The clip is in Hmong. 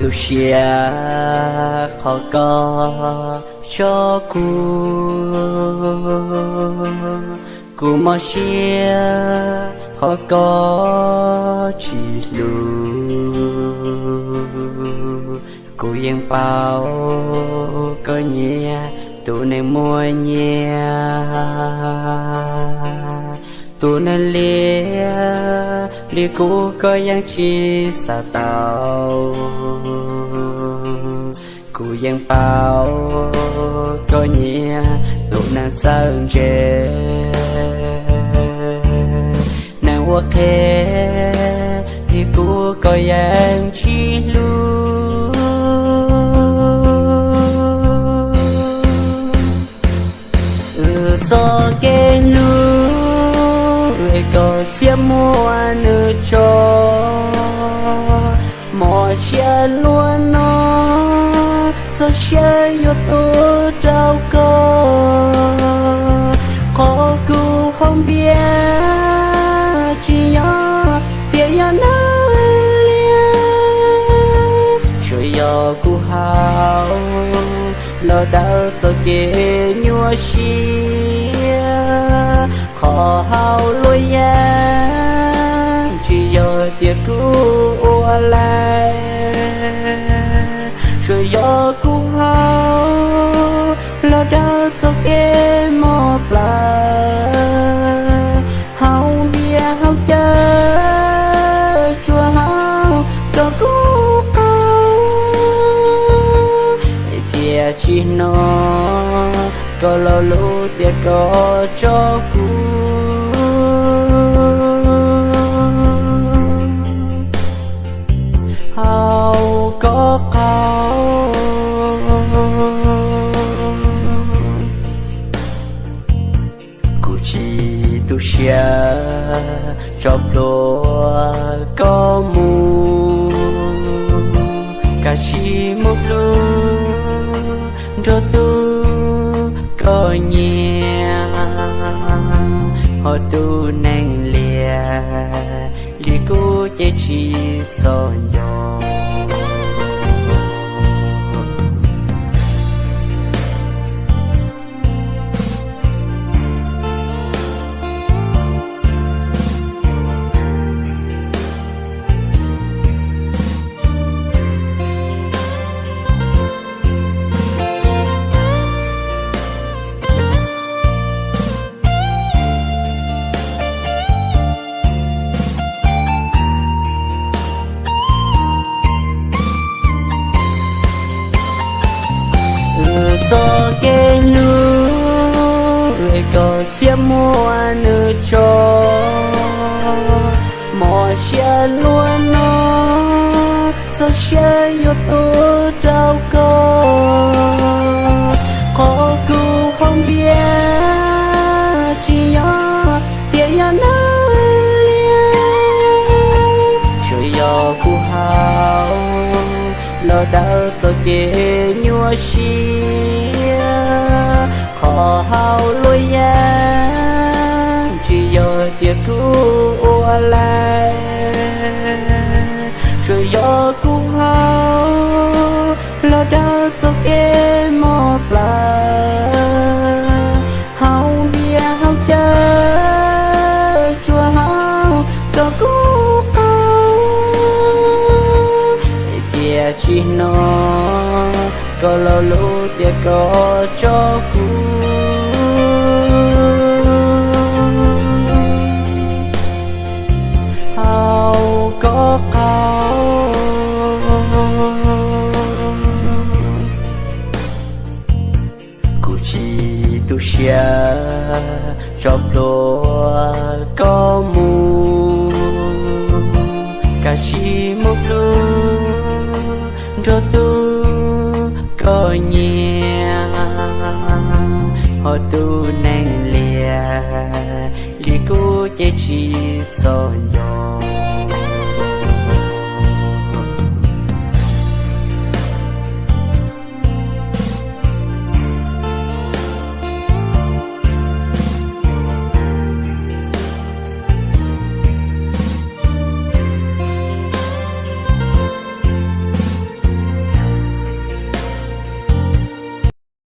Tu siab qhov koj tso kuv, kuv mob siab qhov koj tsis hlub. Kuv yeej paub koj nyiam tus neeg muaj nyiaj, tus neeg liab li kuv koj yeej tsis xav tau. Kuv yeej paub koj nyiam tus neeg txawj ntse, neeg ua qhev li kuv koj yeej tsis hlub. Wb txoj kev hlub es koj txhiaj muab nws tso, mob siab luaj no, txoj sia yuav tuag rau koj. Qhov kuv haus npias tsis yog tias yog neeg liab, tsuas yog kuv haus los dawb txoj kev nyuaj siab. Qhov haus luaj yeej tsis yog tias kuv ua laim, tsuas yog kuv haus los dawb txoj kev mob plawv. Haus npias haus cawv tsuas haus rau kuv qaug, thiaj tsis hnov koj lo lus tias koj tso kuv. Haus koj qaug, kuv tsis tu siab tso plhuav koj mus, kav tsij mus hlub nrog tus koj nyiam, ho tus neeg liab li kuv ces tsis txhob nco. Wb txoj kev hlub es koj txhiaj muab nws tso, mob siab luaj no, txoj sia yuav tuag rau koj. Qhov kuv haus npias tsis yog tias yog neeg liab, tsuas yog kuv haus los dawb txoj kev nyuaj siab. Qhov haus luaj yeej tsis yog tias kuv ua laim, tsuas yog kuv haus los dawb txoj kev mob plawv. Haus npias haus cawv tsuas haus rau kuv qaug, thiaj tsis hnov koj lo lus tias koj tso kuv. Haus koj qaug, kuv tsis tu siab tso plhuav koj mus, kav tsij mus hlub nrog tus koj nyiam, ho tus neeg liab li kuv ces tsis txhob nco.